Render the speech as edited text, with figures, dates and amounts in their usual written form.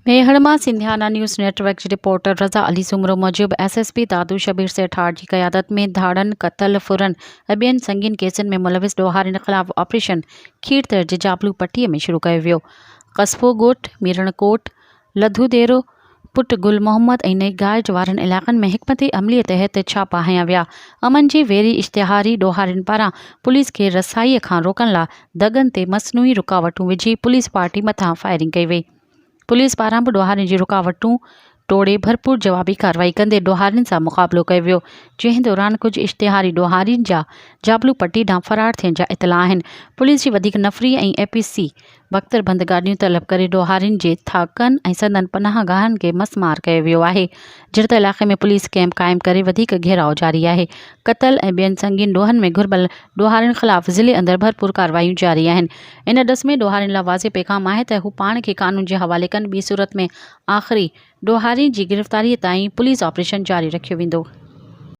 ميهڙ مان Sindhiana news net work جي reporter رضا علي سومرو موجب S S P Dadu Shabbir Sethar جي قيادت ۾ ڌاڙن، قتل، ڦرن ۽ ٻين سنگين ڪيسن ۾ ملوث ڏوهارين خلاف آپريشن کيرٿر جي جابلو پٽي ۾ شروع ڪيو ويو. قصبو ڳوٺ، ميرڻ ڪوٽ، لڌو ديرو، پٽ گل محمد ۽ نئين گائج وارن علائقن ۾ حڪمت عملي تحت ڇاپا هنيا ويا. امن جي ويري اشتهاري ڏوهارين پاران پوليس کي رسائي کان روڪڻ لا دڳن تي مصنوعي رڪاوٽون وجهي پوليس پارٽي مٿان فائرنگ ڪئي وئي. پوليس پاران به ڏوهارين جي رڪاوٽون ٽوڙي ڀرپور جوابي ڪارروائي ڪندي ڏوهارين سان مقابلو ڪيو ويو، جنهن دوران ڪجهه اشتهاري ڏوهارين جا جابلو پٽي ڏانهن فرار ٿيڻ جا اطلاع آهن، پوليس جي وڌيڪ نفري ۽ اي پي سي بختربند گاڏيون طلب ڪري ڏوهارين جي ٿاڪن ۽ سندن پناهه گاهن کي مسمار ڪيو ويو آهي، جڙت علائقي ۾ پوليس ڪئمپ قائم ڪري وڌيڪ گهيراء جاري آهي، قتل ۽ ٻين سنگين ڏوهن ۾ گهربل ڏوهارين خلاف ضلعي اندر ڀرپور ڪارروايون جاري آهن. ان ڏس ۾ ڏوهارين لاء واضح پيغام آهي ته هو پاڻ کي قانون جي حوالي ڪن ٻي صورت ۾ آخري ڏوهارين جي گرفتاري تائين پوليس آپريشن جاري رکيو ويندو.